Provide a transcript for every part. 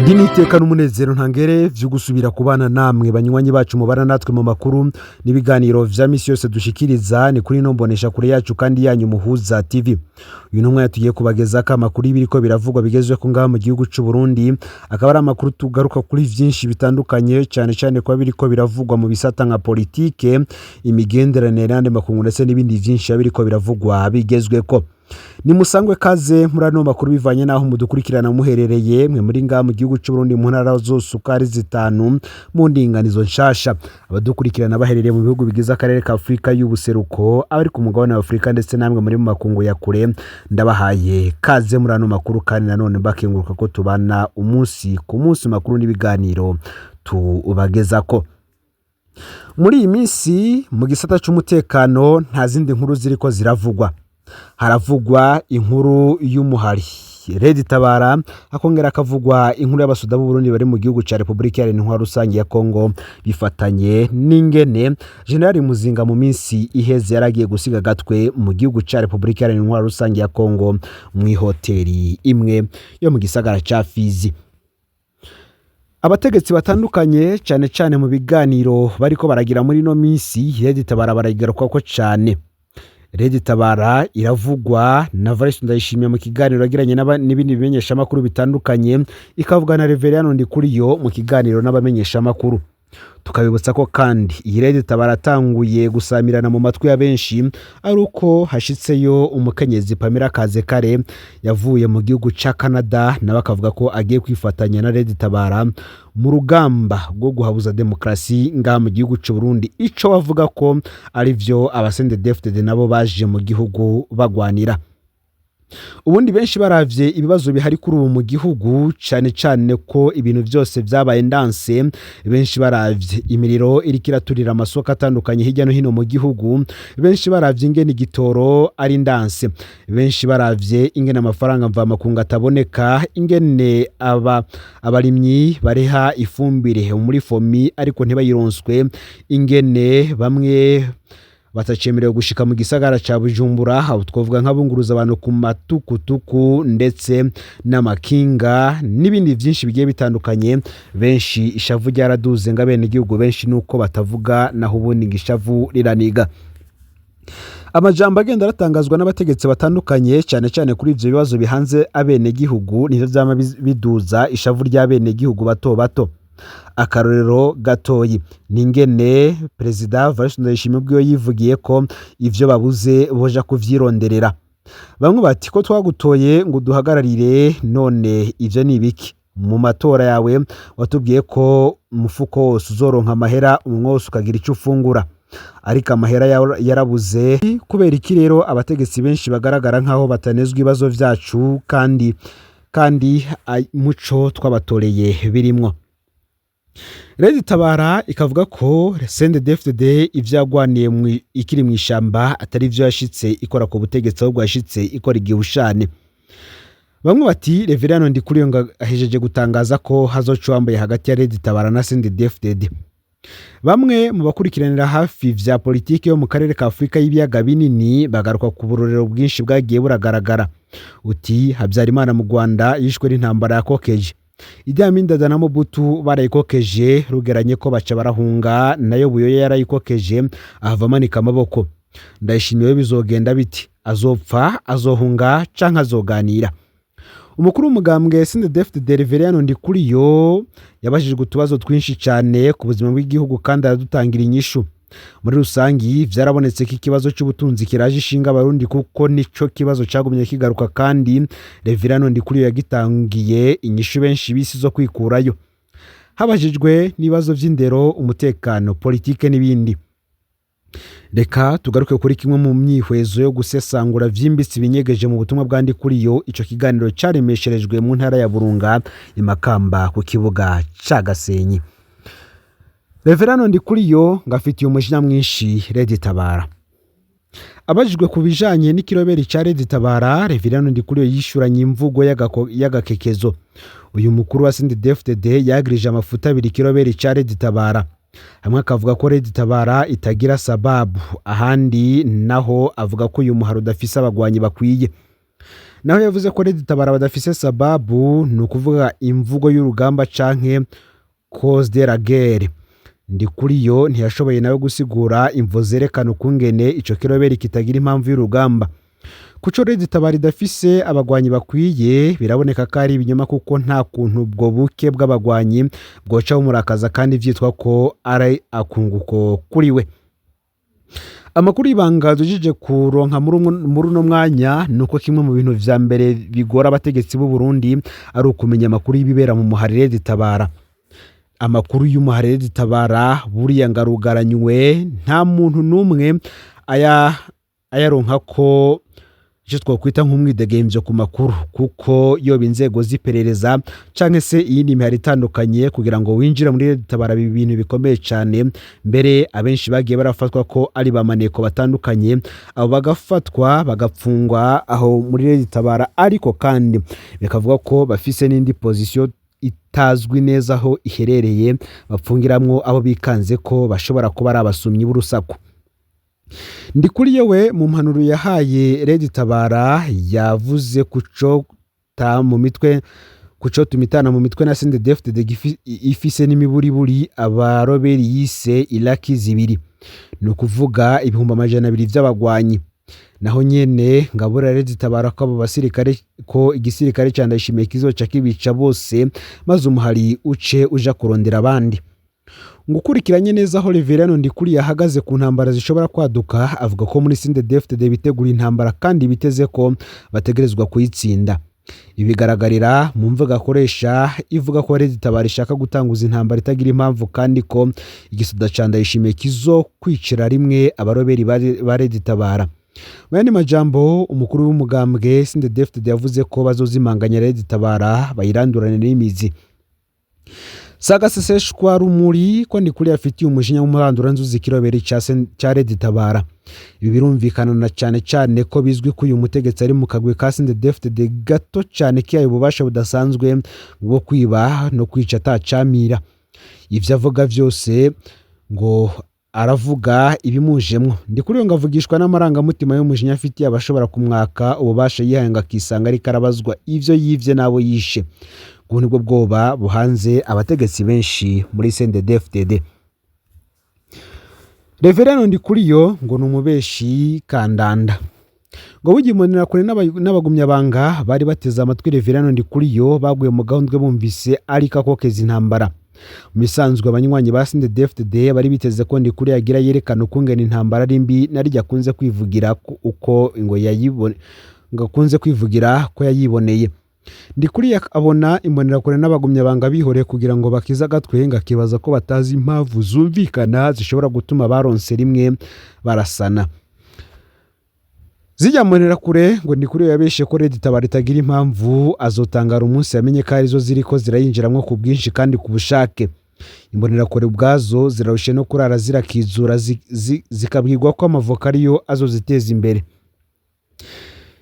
Ndi n'iteka n'umunezero ntangere vyo gusubira kubana namwe banywanyi bacu mubana natwe mu makuru n'ibiganiro vya misi yose dushikiriza ni kuri ino mbonesha kure yacu kandi yanyu Muhuza TV. Uyu ni umwanya tugiye kubagezako amakuru y'ibiriko biravugwa bigezweho ngaha mu gihugu c'u Burundi, akaba ari amakuru tugaruka kuri vyinshi bitandukanye, cane cane kuba biriko biravugwa mu bisata nka politike, imigenderanire n'ayandi makungu, ndetse n'ibindi vyinshi biba biriko biravugwa bigezweko. Nimusangwe kaze muri ano makuru bivanye n'aho mudukurikirana muherereye, mwe muri ngaha mu gihugu c'u Burundi mu ntara zose uko ari zitanu mu ndinganizo nshasha, abadukurikirana baherereye mu bihugu bigize akarere ka Afurika y'ubuseruko, abari ku mugabane wa Afurika, ndetse namwe muri mu makungu ya kure, ndabahaye kaze muri ano makuru kandi nanone mbakenguruka ko tubana umunsi ku munsi makuru n'ibiganiro tubagezako. Muri iyi minsi mu gisata c'umutekano nta zindi nkuru ziriko ziravugwa, haravugwa inkuru y'umuhari Red Tabara, hakongera hakavugwa inkuru y'abasoda b'u Burundi bari mu gihugu ca Republika Iharanira Intwaro Rusange ya Kongo, bifatanye n'ingene General Muzinga mu minsi iheze yaragiye gusiga agatwe mu gihugu ca Republika Iharanira Intwaro Rusange ya Kongo mw'ihoteli imwe yo mu gisagara ca Fizi. Abategetsi batandukanye cane cane mu biganiro bariko baragira muri ino minsi, Red Tabara barayigarukako cane. Red Tabara iravugwa na Evariste Ndayishimiye mu kiganiro yagiranye n'ibindi bimenyeshamakuru bitandukanye, ikavuga na Reverien Ndikuriyo mu kiganiro n'abamenyeshamakuru. Tukabibutsa ko kandi iyi Red Tabara atanguye gusamirana mu matwi ya benshi ari uko hashitseyo umukenyezi Pamela Kazekare yavuye mu gihugu ca Canada, nawe akavuga ko agiye kwifatanya na Red Tabara mu rugamba rwo guhabuza demokarasi ngaha mu gihugu c'u Burundi, ico bavuga ko ari vyo aba CNDD-FDD nabo baje mu gihugu bagwanira. Ubundi benshi baravye ibibazo bihari kuri ubu mu gihugu, cane cane ko ibintu vyose vyabaye ndanse, benshi baravye imiriro iriko iraturira amasoko atandukanye hirya no hino mu gihugu, benshi baravye ingene igitoro ari ndanse, benshi baravye ingene amafaranga mvamakungu ataboneka, ingene abarimyi bareha ifumbire muri FOMI ariko ntibayironswe, ingene bamwe batacemerewe gushika mu gisagara ca Bujumbura, aho twovuga nk'abunguruza abantu ku matukutuku ndetse n'amakinga n'ibindi vyinshi bigiye bitandukanye. Benshi ishavu ryaraduze ngo abenegihugu benshi nuko batavuga, naho ubundi ngo ishavu riraniga. Amajambo agenda aratangazwa n'abategetsi batandukanye cane cane kuri ivyo bibazo bihanze abenegihugu nivyo vyama biduza ishavu ry'abenegihugu bato bato. Akarorero gatoyi ni ingene Perezida Evariste Ndayishimiye ubwiwe yivugiye ko ivyo babuze boja kuvyironderera. Bamwe bati ko twagutoye ngo uduhagararire, none ivyo ni ibiki? Mu matora yawe watubwiye ko umufuko wose uzoronka amahera, umunwa wose ukagira ico ufungura, ariko amahera yarabuze. Kubera iki rero abategetsi benshi bagaragara nk'aho batanezwa ibibazo vyacu kandi muco twabatoreye birimwo? Red Tabara ikavuga ko CNDD-FDD ivyo yagwaniye ikiri mw'ishamba atari ivyo yashitse ikora ku butegetsi, ahubwo yashitse ikora igihushane. Bamwe bati Reverien Ndikuriyo ngo ahejeje gutangaza ko hazoca uwambaye hagati ya Red Tabara na CNDD-FDD. Bamwe mu bakurikiranira hafi vya politike yo mu karere ka Afurika y'ibiyaga binini bagaruka ku burorero bwinshi bwagiye buragaragara. Uti Habyarimana mu Rwanda yishwe n'intambara yakokeje. Idi Amin Dada na Mobutu barayikokeje rugeranye ko baca barahunga, nayo Buyoya yarayikokeje ahava amanika amaboko. Ndayishimiye bizogenda biti? Azopfa, azohunga canke azoganira? Umukuru w'umugambwe CNDD-FDD Reverien Ndikuriyo yabajijwe utubazo twinshi cane ku buzima bw'igihugu kandi aradutangira inyishu. Muri rusangi vyarabonetse ko ikibazo c'ubutunzi kiraje ishinga abarundi, kuko nico kibazo cagumye kigaruka, kandi Reverien Ndikuriyo yagitangiye inyishu benshi bisi zo kwikurayo. Habajijwe n'ibibazo vy'indero, umutekano, politike n'ibindi. Reka tugaruke kuri kimwe mu myihwezo yo gusesangura vyimbitse ibinyegeje mu butumwa bwa Ndikuriyo. Ico kiganiro caremesherejwe mu ntara ya Burunga i Makamba ku kibuga ca Gasenyi. Reverien Ndikuriyo ngafitiye umujinya mwinshi Red Tabara. Abajijwe ku bijanye n'ikiroberi ca Red Tabara, Reverien Ndikuriyo yishuranye imvugo y'agakekezo. Uyu mukuru wa CNDD-FDD yagirije amafuta abiri ikiroberi ca Red Tabara. Hamwe akavuga ko Red Tabara itagira sababu, ahandi naho avuga ko uyu muharo udafise abagwanyi bakwiye. Naho yavuze ko Red Tabara badafise sababu, ni ukuvuga imvugo y'urugamba canke cause de la guerre. Ndikuriyo ntiyashoboye nawe gusigura imvo zerekana ukungene ico kiroberi kitagira impamvu y'urugamba. Kuco Red Tabara idafise abagwanyi bakwiye biraboneka ko ari ibinyoma, kuko nta kuntu ubwo buke bw'abagwanyi bwoca bumurakaza kandi vyitwa ko ari akunguko kuri we. Amakuru y'ibanga dujije kuronka muri uno mwanya ni uko kimwe mu bintu vya mbere bigora abategetsi b'u Burundi ari ukumenya amakuru y'ibibera mu muhari Red Tabara. Amakuru y'umuhari Red Tabara buriya ngarugaranywe, nta muntu n'umwe ayaronka ko icyo twakwita nk'umwidegemvyo ku makuru, kuko yoba inzego z'iperereza canke se iyindi mihari itandukanye kugira ngo winjire muri Red Tabara biba ibintu bikomeye cane. Mbere abenshi bagiye barafatwa ko ari bamaneko batandukanye, abo bagafatwa bagapfungwa aho muri Red Tabara, ariko kandi bikavuga ko bafise n'indi position itazwi neza aho iherereye bapfungiramwo abo bikanze ko bashobora kuba ari abasumyi b'urusaku. Ndikuriyo we mu mpanuro yahaye Red Tabara yavuze kucota mu mitwe, kucotuma itana mu mitwe na CNDD-FDD ifise n'imiburiburi abaroberi yise iraki zibiri, ni ukuvuga 200,000 vy'abagwanyi. Naho nyene ngabura Red Tabara ko abo basirikare, ko igisirikare ca Ndayishimiye kizoca kibica bose maze umuhari uce uja kurondera abandi. Ngukurikiranye neza aho Reverend Ndikuriyo ahagaze ku ntambara zishobora kwaduka, avuga ko muri CNDD-FDD bitegura intambara kandi biteze ko bategerezwa kuyitsinda. Ibi bigaragarira mu mvugo akoresha ivuga ko Red Tabara ishaka gutanguza intambara itagira impamvu, kandi ko igisoda ca Ndayishimiye kizokwicira rimwe abaroberi ba Red Tabara. Mu yandi majambo, umukuru w'umugambwe CNDD-FDD yavuze ko bazozimanganya Red Tabara bayirandurane n'imizi. Sagaseseshwa rumuri ko Ndikuriyo afitiye umujinya w'umuranduranzuzi kiroberi ca Red Tabara. Ibi birumvikana na cane cane ko bizwi ko uyu mutegetsi ari mu kagwi ka CNDD-FDD gato cane kihaye ububasha budasanzwe bwo kwiba no kwica atacamira. Ivyo avuga vyose ngo aravuga ibimujemwo. Ndikuriyo ngo avugishwa n'amarangamutima y'umujinya afitiye abashobora kumwaka ububasha yihaye, ngo akisanga ariko arabazwa ivyo yivye n'abo yishe. Ubu nibwo bwoba buhanze abategetsi benshi muri CNDD-FDD. Reverend Ndikuriyo ngo ni umubeshi kandanda. Ngo burya imbonerakure n'abagumyabanga bari bateze amatwi Reverend Ndikuriyo baguye mu gahundwe bumvise ariko akokeza intambara. Mu bisanzwe abanywanyi ba CNDD-FDD bari biteze ko Ndikuriyo agira yerekana ukungene intambara ari mbi, nariryo akunze kwivugira uko ngo yayibone, ngo akunze kwivugira ko yayiboneye. Ndikuriyo abona imbonerakure n'abagumyabanga bihoreye kugira ngo bakize agatwenga, akibaza ko batazi impamvu zumvikana zishobora gutuma baronse rimwe barasana. Zijya mbonerakure ngo Ndikuriyo yabeshe ko Red Tabara itagira impamvu, azotangara umunsi yamenye ko arizo ziriko zirayinjiramwo ku bwinshi kandi ku bushake. Imbonerakure ubwazo zirarushe no kurara zirakizura zikabwirwa ko amavoka ariyo azoziteza imbere.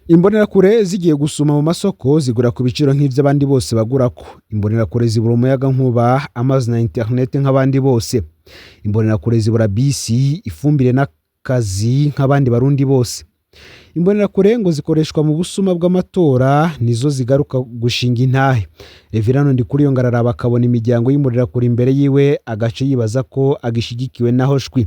Imbonerakure zigiye gusuma mu masoko zigura ku biciro nk'ivy'abandi bose bagurako. Imbonerakure zibura umuyaga nkuba, amazi na internet nk'abandi bose. Imbonerakure zibura bisi, ifumbire n'akazi nk'abandi barundi bose. Imbonerakure ngo zikoreshwa mu busuma bw'amatora, nizo zigaruka gushinga intahe. Reverend Ndikuriyo ngo araraba akabona imiryango y'imbonerakure imbere yiwe, agace yibaza ko agishigikiwe naho shwi.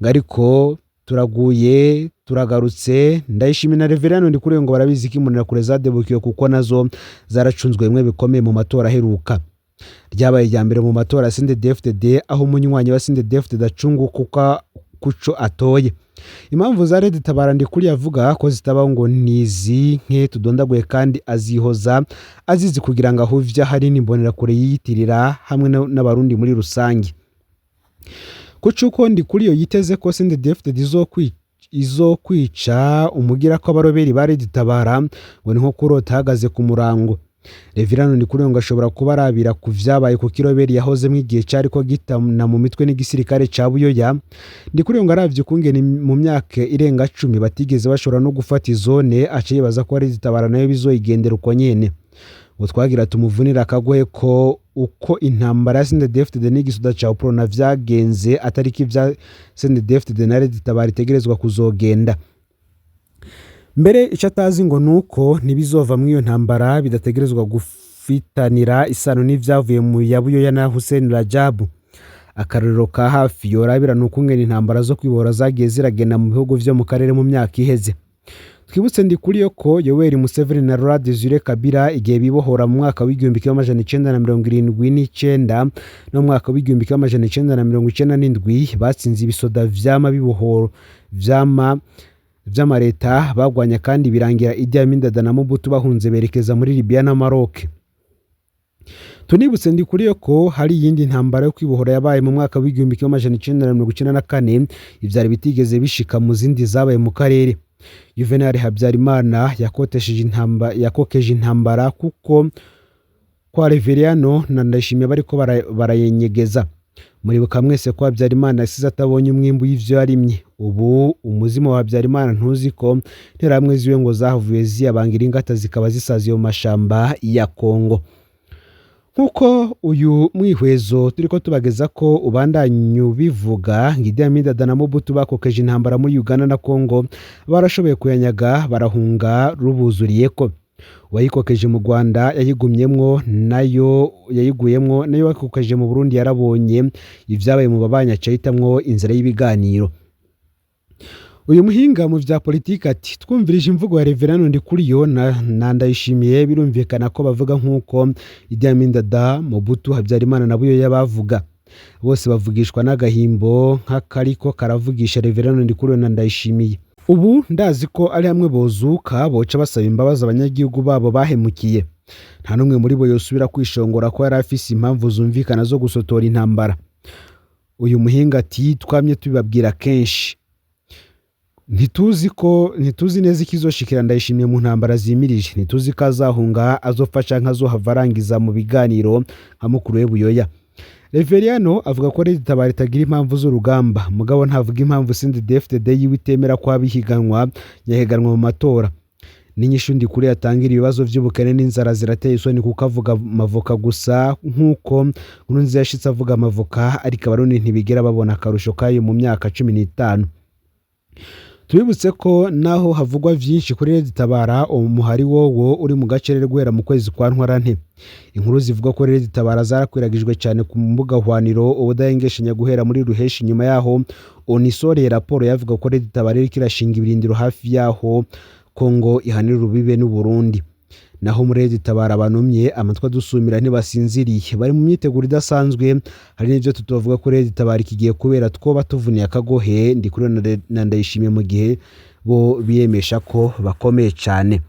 Ngo ariko turaguye turagarutse. Ndayishimiye na Reverend Ndikuriyo ngo barabizi ko imbonerakure zadebukiwe, kuko nazo zaracunzwe bimwe bikomeye mu matora aheruka. Ryabaye irya mbere mu matora ya CNDD-FDD aho umunywanyi wa CNDD-FDD acunguka kuco atoye. Impamvu za Red Tabara Ndikuriyo avuga ko zitabaho ngo nizi nke tudondaguye, kandi azihoza azizi kugira ngo ahuvye ahanini imbonerakure yiyitirira hamwe n'abarundi muri rusange. Kucuko Ndikuriyo yiteze ko CNDD-FDD izokwica umugira ko abaroberi ba Red Tabara, ngo ni nko kurota ahagaze ku murango. Reverend Ndikuriyo ngo ashobora kuba arabira ku vyabaye ku kiroberi yahozemwo igihe cariko gitana mu mitwe n'igisirikare ca Buyoya. Ndikuriyo ngo aravye ukungene mu myaka irenga 10 batigeze bashobora no gufata izone, aca yibaza ko Red Tabara nayo bizoyigendera uko nyene. Ngo twagira tumuvunira akagohe ko uko intambara ya CNDD-FDD n'igisoda ca Uprona vyagenze atari ko ivya CNDD-FDD na Red Tabara itegerezwa kuzogenda. Mbere icyo atazi ngo ni uko ntibizova muri iyo ntambara bidategerezwa gufitanira isano n'ivyavuye mu ya Buyoya na Hussein Rajabu. Akarorero ka hafi yorabira ni ukungene intambara zo kwibohora zagiye ziragenda mu bihugu vyo mu karere mu myaka iheze. Twibutse Ndikuriyo ko Yoweri Museveni na Laurent Desire Kabila igihe bibohora mu mwaka w'1979 no mu mwaka w'1997 batsinze ibisoda vyama bibohoro vyama vy'amareta bagwanya, kandi birangira Idi Amin Dada na Mobutu bahunze berekeza muri Libya na Maroc. Tunibutse Ndikuriyo ko hari iyindi ntambara yo kwibohora yabaye mu mwaka w'1994, ivyari bitigeze bishika mu zindi zabaye mu karere. Juvenal Habyarimana yakotesheje intamba yakokeje intambara kuko kwa Reveriyano na Ndayishimiye bariko barayenyegeza. Muribuka mwese ko Habyarimana yasize atabonye umwimbu w'ivyo yarimye. Ubu umuzimu wa Habyarimana ntuzi ko interahamwe ziwe ngo zahavuye ziyabangira ingata zikaba zisaziye mu mashamba ya Kongo. Nk'uko uyu mwihwezo turiko tubageza ko ubandanya ubivuga, ngo Idi Amin Dada na Mobutu bakokeje intambara muri Uganda na Kongo, barashoboye kuyanyaga barahunga rubuzuriyeko. Uwayikokeje mu Rwanda yayigumyemwo, nayo yayiguyemwo, nayo wakokeje mu Burundi yarabonye ivyabaye mu babanyi aca ahitamwo inzira y'ibiganiro. Uyu muhinga mu vya politiki ati twumvirije imvugo ya Reverend Ndikuriyo na Ndayishimiye, birumvikana ko bavuga nk'uko Idi Amin Dada, Mobutu, Habyarimana na Buyoya bavuga. Bose bavugishwa n'agahimbo nk'akariko karavugisha Reverend Ndikuriyo na Ndayishimiye. Ubu ndazi ko ari hamwe bozuka boca basaba imbabazi abanyagihugu babo bahemukiye. Nta n'umwe muri bo yosubira kwishongora ko yari afise impamvu zumvikana zo gusotora intambara. Uyu muhinga ati twamye tubibabwira kenshi, ntituzi neza ikizoshikira Ndayishimiye mu ntambara zimirije, ntituzi ko azahunga azopfa canke azohava arangiza mu biganiro nka mukuru we Buyoya. Reveriyano avuga ko Leta Itabara itagira impamvu z'urugamba, mugabo ntavuga impamvu CNDD-FDD yiwe itemera ko abihiganwa yahiganwa mu matora. N'inyishu Ndikuriyo yatangira ibibazo vy'ubukene n'inzara zirateye isoni, kuko avuga amavoka gusa nk'uko Nkurunziza yashitse avuga amavoka, ariko abarundi ntibigera babona akarusho kayo mu myaka 15. Tubibutse ko naho havugwa vyinshi kuri Leta Itabara, umuhari wowo uri mu gacerere guhera mu kwezi kwa Ntwarante. Inkuru zivuga ko Leta Itabara zarakwiragijwe cyane ku mbuga hwaniro ubudahengeshanya guhera muri Ruheshi. Nyuma yaho Onisore raporo yavuga ko Leta Itabara iriko irashinga ibirindiro hafi yaho Kongo ihanira urubibe n'u Burundi. Naho muri Leta Itabara banumye amatwi adusumira ntibasinziriye, bari mu myiteguro idasanzwe. Hari n'ivyo tutovuga ko Leta Itabara ikigiye kubera twoba tuvuniye akagohe Ndikuriyo na Ndayishimiye mu gihe bo biyemesha ko bakomeye cane.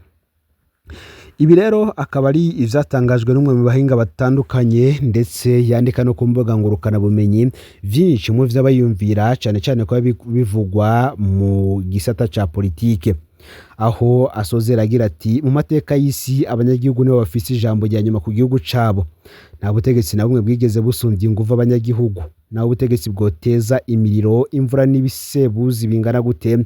Ibi rero akaba ari ivyatangajwe n'umwe mu bahinga batandukanye, ndetse yandika no ku mbuga ngurukanabumenyi vyinshi mu vy'abayumvira, cane cane ko bivugwa mu gisata ca politike. Aho asozera agira ati mu mateka y'isi abanyagihugu nibo bafise ijambo rya nyuma ku gihugu cabo. Nta butegetsi na bumwe bwigeze busumbya inguvu abanyagihugu. Naho ubutegetsi bwoteza imiriro, imvura n'ibisebuzi bingana gute,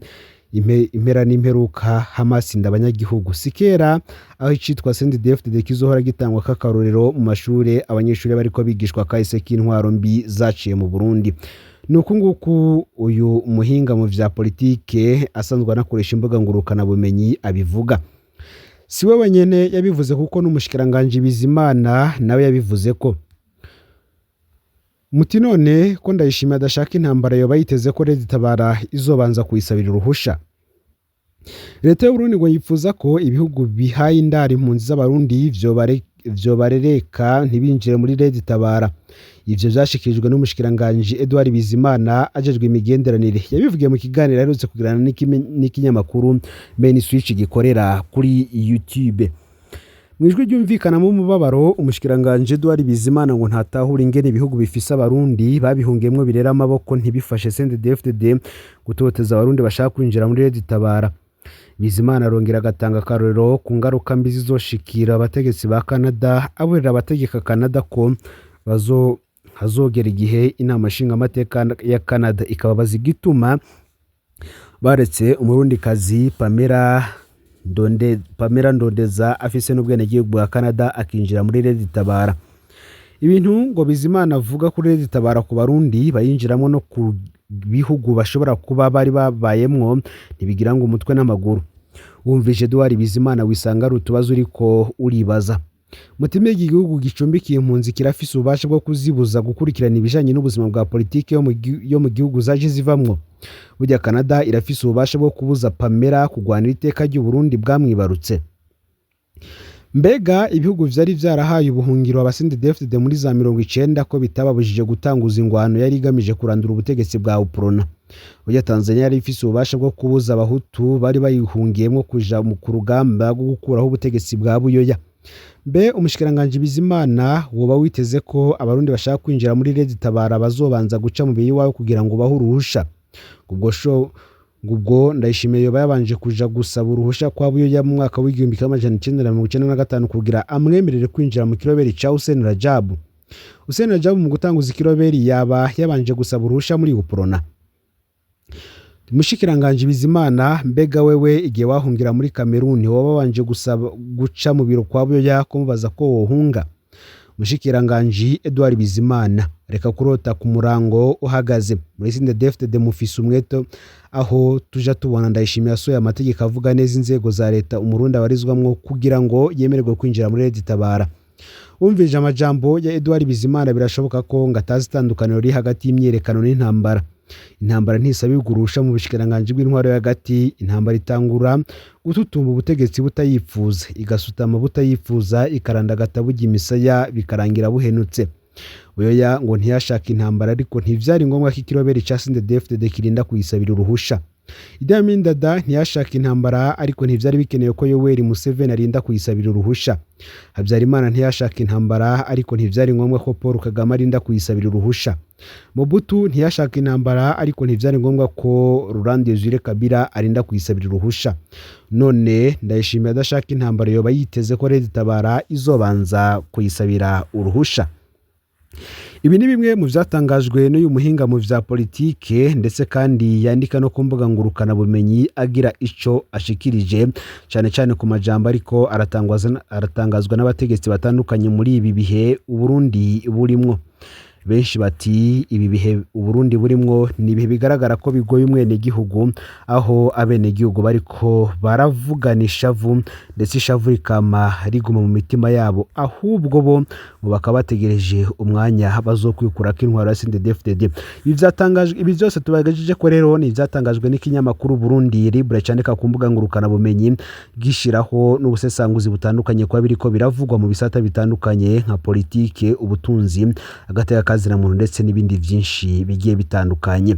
impera n'imperuka hamasinda abanyagihugu. Si kera aho icitwa CNDD-FDD kizohora gitangwa k'akarorero mu mashure, abanyeshuri bariko bigishwa kahise k'intwaro mbi zaciye mu Burundi. Nuku nguku uyu muhinga mu vya politike asanzwe anakoresha imbuga ngurukanabumenyi abivuga. Si we wenyene yabivuze, kuko n'umushikiranganji Bizimana nawe yabivuze ko muti none ko Ndayishimiye adashaka intambara, yoba yiteze ko Leta Itabara izobanza kuyisabira uruhusha. Leta y'Uburundi ngo yifuza ko ibihugu bihaye indaro impunzi z'abarundi vyobarereka ntibinjire muri Leta Itabara. Ivyo vyashikirijwe n'umushikiranganji Edouard Bizimana ajejwe imigenderanire. Yabivugiye mu kiganiro aherutse kugirana n'ikinyamakuru Main Switch gikorera kuri YouTube. Mu ijwi ryumvikanamo umubabaro, umushikiranganji Edouard Bizimana ngo ntatahura ingene ibihugu bifise abarundi babihungiyemwo birera amaboko ntibifashe CNDD-FDD gutoteza abarundi bashaka kwinjira muri Leta Itabara. Bizimana arongera agatanga akarorero ku ngaruka mbi zizoshikira abategetsi ba Canada, aburira abategeka Canada ko hazogera igihe inama nshingamateka ya Canada ikababaza igituma baretse umurundikazi Pamela Ndondeza afise n'ubwenegihugu bwa Canada akinjira muri Leta Itabara. Ibintu ngo Bizimana avuga kuri Leta Itabara ku barundi bayinjiramo no ku bihugu bashobora kuba bari babayemwo ntibigira ngo umutwe n'amaguru. Wumvise Edouard Bizimana wisanga ari utubazo uriko uribaza. Muti mbega igihugu gicumbikiye impunzi kirafise ububasha bwo kuzibuza gukurikirana ibijanye n'ubuzima bwa politike yo mu gihugu zaje zivamwo? Burya Canada irafise ububasha bwo kubuza Pamela kugwanira iteka ry'Uburundi bwamwibarutse? Mbega ibihugu vyari vyarahaye ubuhungiro aba CNDD-FDD muri za 90 ko bitababujije gutanguza ingwano yari igamije kurandura ubutegetsi bwa UPRONA? Burya Tanzania yari ifise ububasha bwo kubuza abahutu bari bayihungiyemwo kuja ku rugamba rwo gukuraho ubutegetsi bwa Buyoya? Mbe umushikiranganji Bizimana, woba witeze ko abarundi bashaka kwinjira muri Red Tabara bazobanza guca mu biyi iwawe kugira ngo bahe uruhusha? Ubwo sho ubwo Ndayishimiye yoba yabanje kuja gusaba uruhusha kwa Buyoya mu mwaka w'1995 kugira amwemerere kwinjira mu kiroberi ca Hussein Rajabu? Hussein Rajabu mu gutanguza ikiroberi yaba yabanje gusaba uruhusha muri UPRONA? Mushikiranganji Bizimana, mbega wewe igihe wahungira muri Kameruni woba wabanje gusaba guca mu biro kwa Buyoya kumubaza ko wohunga? Mushikiranganji Edouard Bizimana, reka kurota ku murango uhagaze. Muri CNDD-FDD mufise umweto aho tuja tubona Ndayishimiye yasohoye amategeko avuga neza inzego za leta umurundi abarizwamwo kugira ngo yemererwe kwinjira muri Red Tabara. Wumvije amajambo ya Edouard Bizimana, birashoboka ko ngo atazi itandukaniro riri hagati y'imyiyerekano n'intambara. Intambara ntisabirwa uruhusha mu bushikiranganji bw'intwaro yo hagati. Intambara itangura gututumba ubutegetsi butayipfuza, igasutama butayipfuza, ikarandagata burya imisaya, bikarangira buhenutse. Buyoya ngo ntiyashaka intambara, ariko ntivyari ngombwa ko ikiroberi ca CNDD-FDD kirinda kuyisabira uruhusha. Idi Amin Dada ntiyashaka intambara, ariko ntivyari bikenewe ko Yoweri Museveni arinda kuyisabira uruhusha. Habyarimana ntiyashaka intambara, ariko ntivyari ngombwa ko Paul Kagame arinda kuyisabira uruhusha. Mobutu ntiyashaka intambara, ariko ntivyari ngombwa ko Laurent Desire Kabila arinda kuyisabira uruhusha. None Ndayishimiye adashaka intambara yoba yiteze ko Red Tabara izobanza kuyisabira uruhusha? Ibi ni bimwe mu vyatangajwe n'uyu muhinga mu vya politike, ndetse kandi yandika no ku mbuga ngurukana bumenyi, agira ico ashikirije cane cane ku majambo ariko aratangazwa n'abategetsi batandukanye muri ibi bihe Uburundi burimwo. Benshi bati ibi bihe Uburundi burimwo ni ibihe bigaragara ko bigoye umwenegihugu, aho abenegihugu bariko baravugana ishavu, ndetse ishavu rikama riguma mu mitima yabo, ahubwo bo ngo bakaba bategereje umwanya bazokwikurako intwaro ya CNDD-FDD. Ibi vyatangajwe, ibi vyose tubagejeje ko rero ni ivyatangajwe n'ikinyamakuru Burundi Libre candika ku mbuga ngurukana bumenyi, gishiraho n'ubusesanguzi butandukanye kuba biriko biravugwa mu bisata bitandukanye nka politike, ubutunzi, agateka kazina muntu ndetse n'ibindi vyinshi bigiye bitandukanye.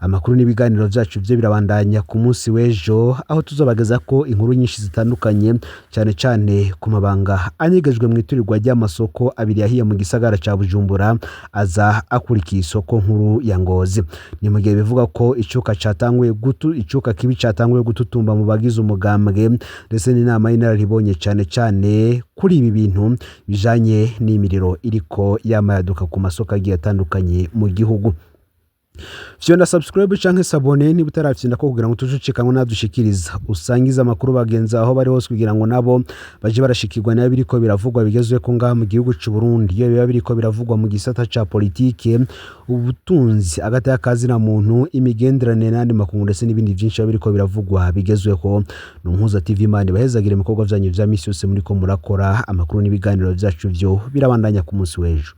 Amakuru n'ibiganiro vyacu vyo birabandanya ku munsi w'ejo, aho tuzobageza ko inkuru nyinshi zitandukanye, cyane cyane ku mabanga anyegejwe mu iturirwa ry'amasoko abiri yahiye mu gisagara ca Bujumbura aza akurikiye isoko nkuru ya Ngozi. Ni mu gihe bivuga ko icuka kibi catanguye gututumba mu bagize umugambwe ndetse n'inama y'inararibonye, cyane cyane kuri ibi bintu bijanye n'imiriro iriko yamayaduka ku masoko agiye atandukanye mu gihugu. Fyonda subscribe canke s'abonner niba utarafyonda ko kugira ngo tujucikanwe nadushikiriza, usangize amakuru bagenzi aho bari hose kugira ngo nabo baje barashikirwa nayo biriko biravugwa bigezweho ngaha mu gihugu c'u Burundi, iyo biba biriko biravugwa mu gisata ca politike, ubutunzi, agateka kazina muntu, imigenderanire n'andi makungu, ndetse n'ibindi vyinshi biba biriko biravugwa bigezweho. Ni Umuhuza TV. Imana ibahezagire ibikorwa vyanyu vya misi yose muriko murakora. Amakuru n'ibiganiro vyacu vyo birabandanya ku munsi w'ejo.